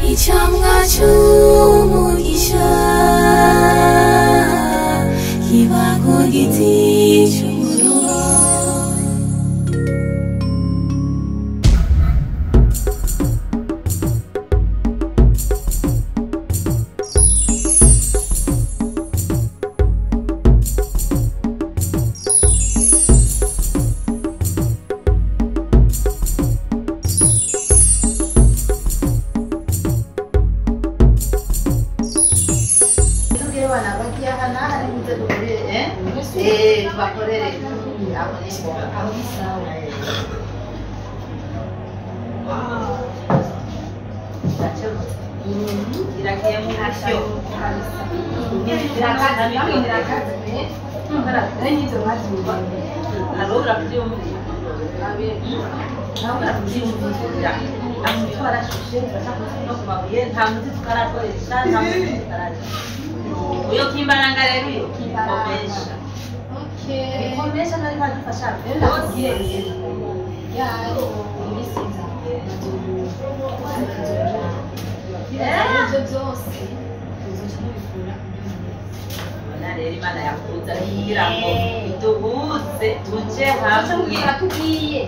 Icamwa c'umugisha kiba ku giti c'umuruho. Uyo kimbaranga rero uyo kikomesha. Okay. Ikomesha nari kadufasha. Ya imisiza. Ibyo byose tuzobikura. Rero Imana yakuza kugira ngo iduhuze tuje hamwe tugiye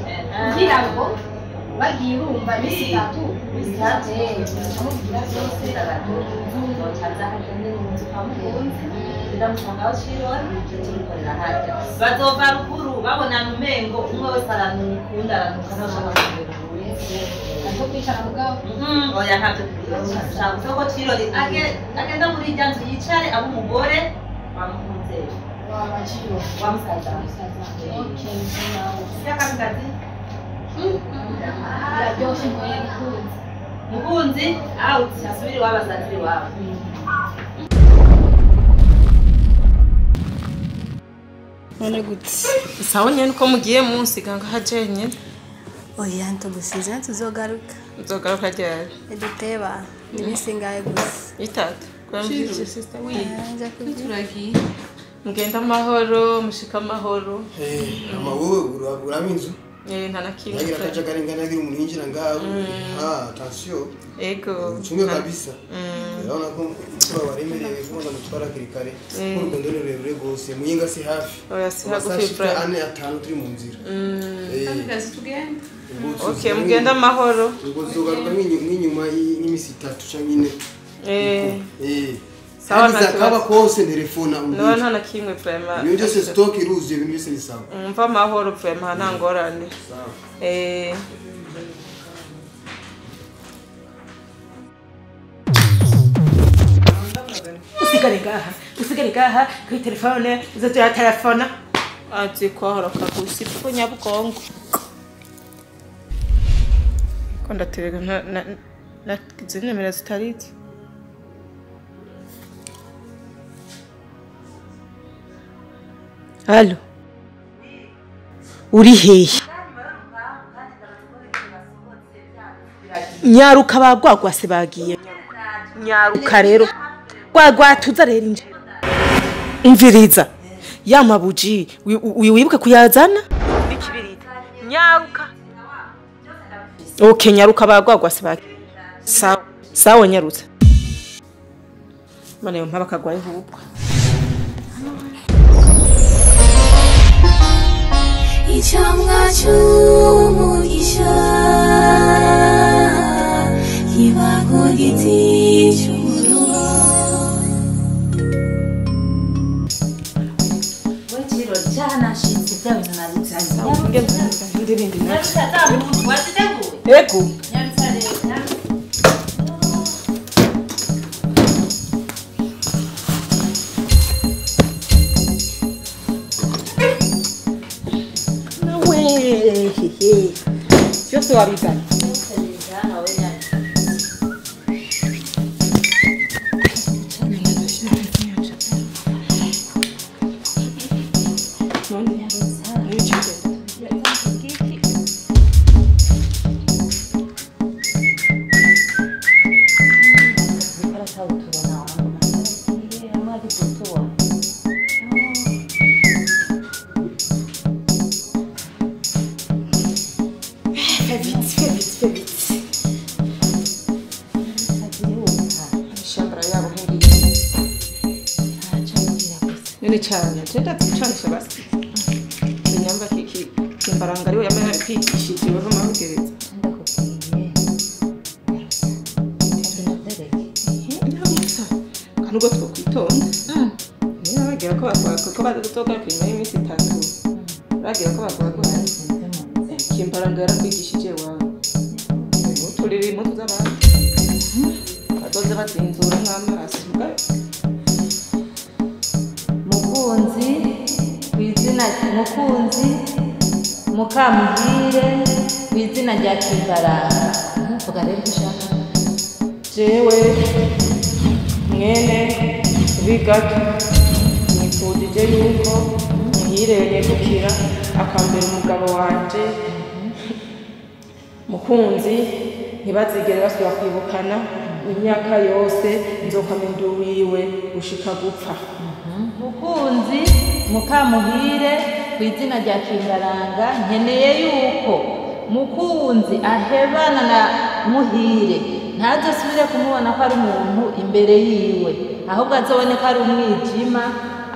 kugira ngo bagiye urumva imisi itatu bazova ruguru babonana umengo umwe wese aranuka uwundi aranuka ntashaka kugera. Oya ntabyo tushaka ko Cirori agenda muri irya nzu yicare abe umugore wamukunze wa musaza. Siyakamikazi mukunzi out asubire iwabo asazire iwabo. None gute sawa nyene uko mugiye munsiga ngaha jenyene? Oya ntugusize tuzogaruka. Tuzogaruka ryari? Duteba ni iminsi ingahe gusa? Itatu. Turagiye mugenda amahoro mushika amahoro. Ama wowe uraba inzu? Nta na kimwe. Nagira akajagari ngana nagira umuntu yinjira ngaho. Ah, attention. Ego. Ucunge kabisa. Urabona ko mukuru waremereye kubona mutwara hakiri kare. Urugendo ni rurerure rwose. Muyinga si hafi. Oya si hagufi pra. Ane atanu turi mu nzira. Kandi tugenda. Okay, mugenda amahoro. Ubwo tuzogaruka nk'inyuma y'imisi itatu canke ine. Sawa nta kaba kose telefona umbwira. No nta na kimwe vraiment. Ibintu byose stock iruzuye ibintu byose ni sawa. Umva amahoro vraiment nta ngorane. Sawa. Usigare ngaha, usigare ngaha kuri telefone, uzotura telefona. Azi kwahora kagusi pfu nyabugongo. Ko ndaterega na na zinamera zitarize. Halo. Uri hehe? Nyaruka bagwagwase bagiye. Nyaruka rero. Gwagwatuza rero inje. Umviriza. Ya mabuji wibuke kuyazana? Ikibirita. Nyaruka. Okay, nyaruka bagwagwase bagiye. Sawa. Sawa nyarutsa. Mane mpaba kagwaye hubwo. Icamwa c'umugisha kiba ku giti c'umuruho. We Cirori cyanashitse bya bintu nabizanye. Ego. Byose wabizanye. Nene cyane tenda tucanisha basi inyamba kiki kimbaranga ariwe yamara yabikwigishije weho mahugereza Ndakubwiye. Nyabusa kanubwo twokwitonda niba bagira ko bakwaka ko baza gutoka nyuma y'iminsi itatu bagira ko bakwaka kimbaranga yarakwigishije wawe uturira impuzu z'abantu bazoze bazinzura nk'amaso. Mukunzi kw'izina Mukunzi Mukamuhire kw'izina rya Kimbaranga. Vuga rero icyo ushaka. Jewe mwene Bigaki nifujije yuko Muhire yegukira akambera umugabo wanje. Mukunzi ntibazigere basubira kwibukana imyaka yose nzokwama wiwe gushika gupfa. Mukunzi Mukamuhire kw'izina rya Kimbaranga nkeneye yuko Mukunzi ahebana na Muhire ntazosubire kumubona ko ari umuntu imbere yiwe ahubwo azobone ko ari umwijima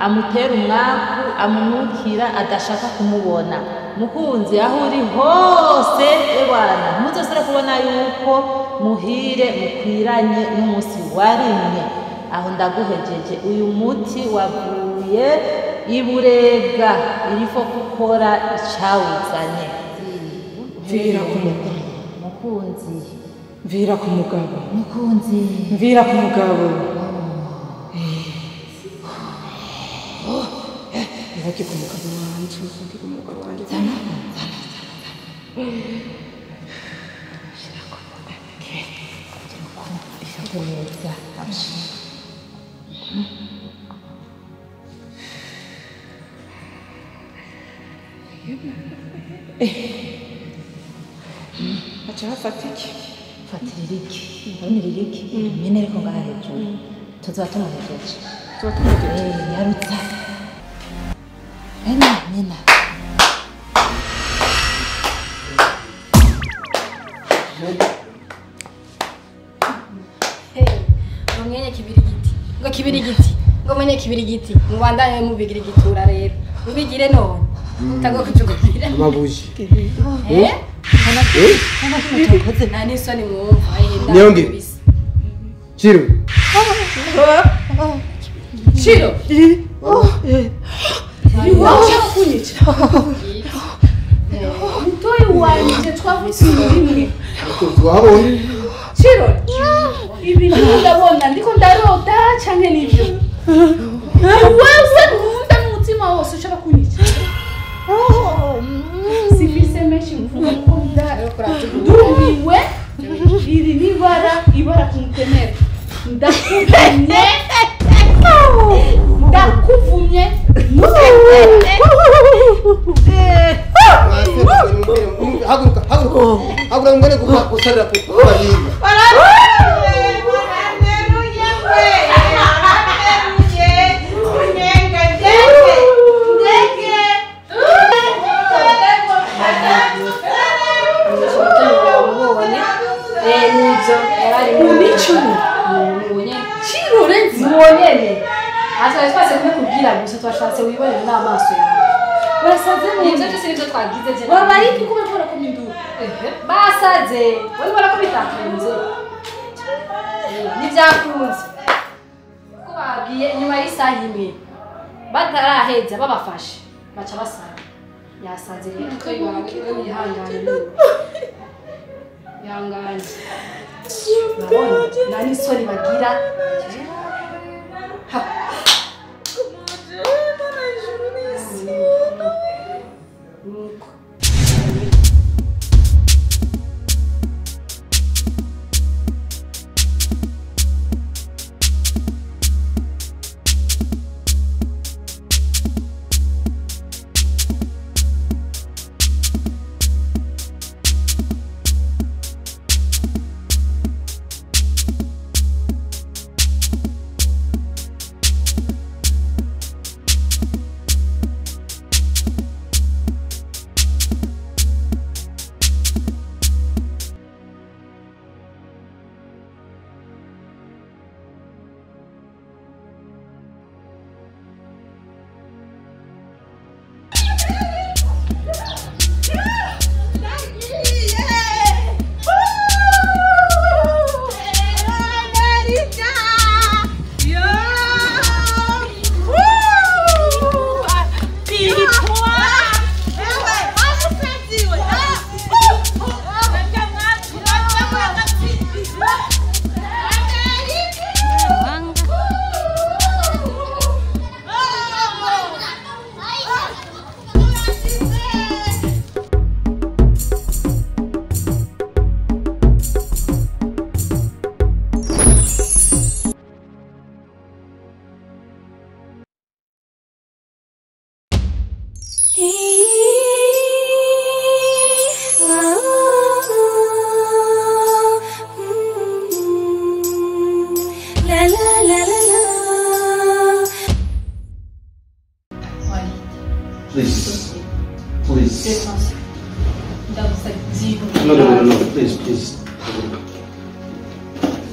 amutera umwaku amunukira adashaka kumubona. Mukunzi aho uri hose ebana ntuzosubire kubona yuko Muhire mukwiranye n'umunsi warimwe. Aho ndaguhejeje uyu muti wavuye iburega irifo gukora icawuzanye. Mvira ku mugabo. Mukunzi mvira ku mugabo. Mukunzi mvira ku mugabo. Mvira ku mugabo wanje, mvira ku mugabo wanje. Zana. Shirako. Neza. Acha hafata iki? Fatira iki? Ndabona iki? Nyene ariko ngaha hejuru. Tuzoba tumuhejeje. Tuzoba tumuhejeje. Yarutsa. Ena, nena. Hey, ngo mwenye kibirigiti. Ngo kibirigiti. Ngo mwenye kibirigiti. Mubandanye mubigira igitura rero. Mubigire none. Utago kujugunyira. Amabuji. Eh? Nta n'isoni mwumva. Niyonge. Chiro. Chiro. Kunyica. Mutoyi wanje twavutse rimwe. Twabonye. Chiro. Ibi ndabona ndiko ndarota canke nivyo. Wewe nkunda n'umutima wose ushaka kunyica. Sifise menshi mvuga ko ndumiwe. Iri nibara ibara kumutemera. Ndakuvumye. Ndakuvumye. Haguruka, haguruka. Haguruka ngone gusarira kubahinga. Twase kumekubwira gusa twashatse wibonere n'amaso yawe. Barasaze mu nzu byose nivyo twagize je. Bari kumwe kubera ko minduru. Basaze, bari barako bitakunze. Nivyakunze. Ko bagiye inyuma y'isaha imwe. Bataraheza babafashe. Baca basara. Yasaze rero ko yihangane. Yihangane. Nabonye nani soni bagira. Ha.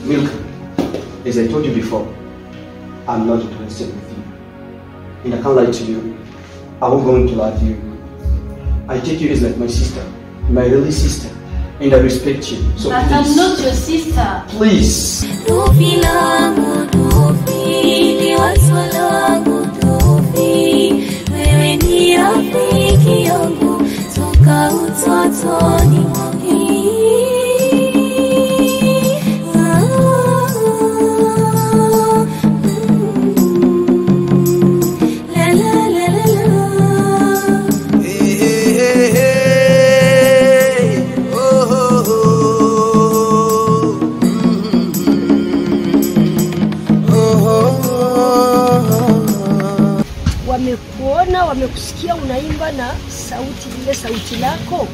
Milka, as I told you before, I'm not interested with you. And I can't lie to you. I won't going to lie to you. I take you as like my sister, my really sister, and I respect you. So but please, I'm not your sister. Please. Wamekuona, wamekusikia unaimba na sauti ile sauti lako,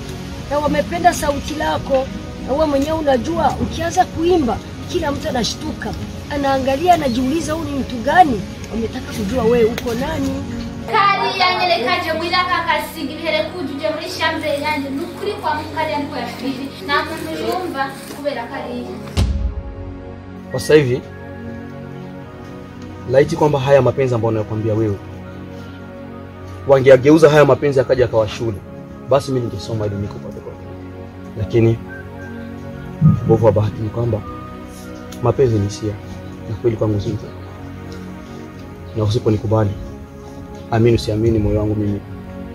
na wamependa sauti lako, na wewe mwenyewe unajua ukianza kuimba kila mtu anashtuka, anaangalia, anajiuliza huyu ni mtu gani? Wametaka kujua wewe uko nani. Kari yanyerekaje mwira kakasiga ibihere kujuje muri chambre yanje nukuri kwa mukari yaniko yashwiri na muntu yumva kubera kari. Kwa sasa hivi laiti kwamba haya mapenzi ambayo nakwambia wewe wangeageuza haya mapenzi akaja akawa shule, basi mimi ningesoma ili niko pale kwa. Lakini ubovu wa bahati ni kwamba mapenzi ni hisia na kweli kwangu si. Na usiponikubali, amini usiamini, moyo wangu mimi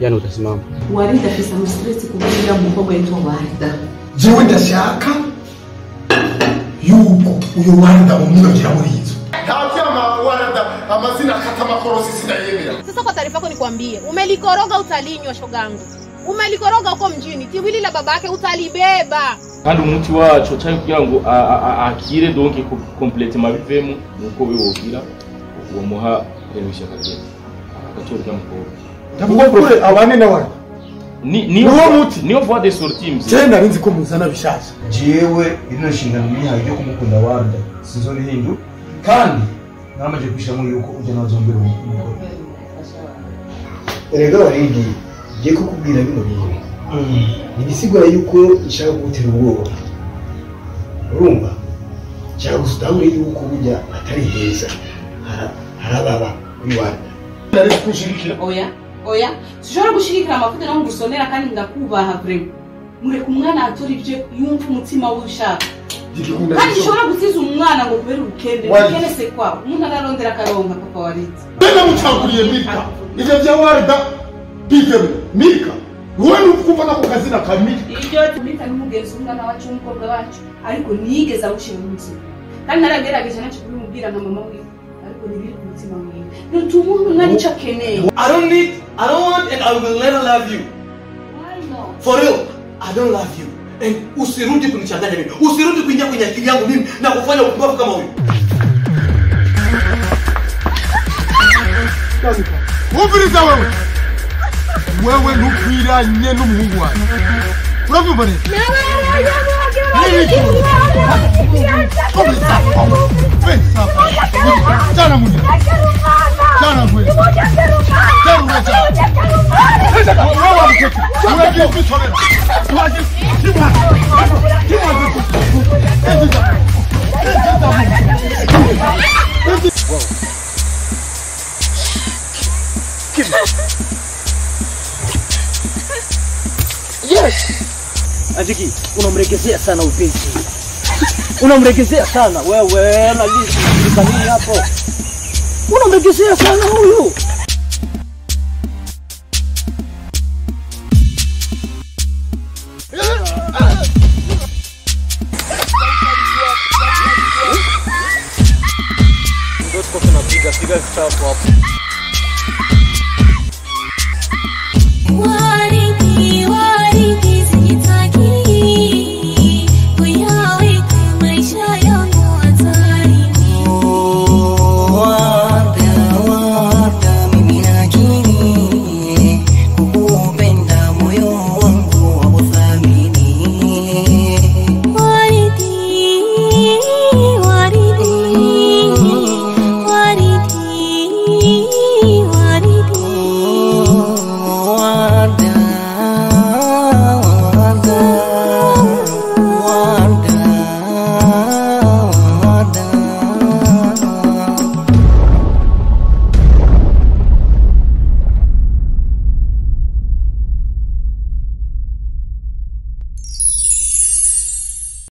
yani utasimama. Warida fisa mstress kubira mukobwa yitwa Warida. Jewe ndashaka yuko uyo Warida umwiyongera muri izo. Amazina kata makorosi sinayemera. Sasa kwa taarifa yako nikwambie, umelikoroga utalinywa shogangu. Umelikoroga huko mjini, tiwili la babake utalibeba. Kandi umuti wacu cyangwa kugira ngo akire donc complètement bivemo nuko we wogira uwo muha permission akagenda. Agatorwa mukobwa. Ndavuga kure abane na wari. Ni niwo muti, niyo voie de sortie mzee. Tena nzi ko muzana bishasha. Jewe ino nshingano nihaye yo kumukunda Warda. Sizorihindu kandi namaje kwishamo yuko ujya nazombera umukobwa. Erega warindi ngiye kukubwira bino bintu. Nibisigura yuko nshaka kugutera ubwoba. Urumva? Nshaka gusa yuko burya atari heza. Harababa muri Warda. Nari kushirikira. Oya, oya. Sishobora gushirikira amavuta no ngusonera kandi ndakubaha vraiment. Mureka umwana atora ibyo yumva umutima we ushaka. Kandi ushobora gusiza umwana ngo kubera ubukene. Ubukene se kwa umuntu ararondera akaronka papa Warida. Bena mucanguriye Milka. Ivyo vya Warda bivemo Milka. Wowe nukumva nako kazina ka Milka. Ibyo Milka ni umugenzi w'umwana wacu w'umukobwa wacu ariko niyigeze awushira mu mutima. Kandi naragerageje naco kubimubwira nka mama wiwe ariko ntibiri ku mutima wiwe. Nutumuha umwana ico akeneye. I don't need, I don't want and I will never love you. Why not? For real, I don't love you. And usirudi kunichanganya mimi. Usirudi kuingia kwenye akili yangu mimi na kufanya upumbavu kama huyu. Umviriza wewe. Wewe ntukwiranye n'umuhungu wawe. Uravyumva neza? Yes. Ajiki, unamregezea sana ubinti. Unamregezea sana wewe, na nini hapo? Unamregezea sana huyu. Ndio tuko tunapiga piga kichapo hapo.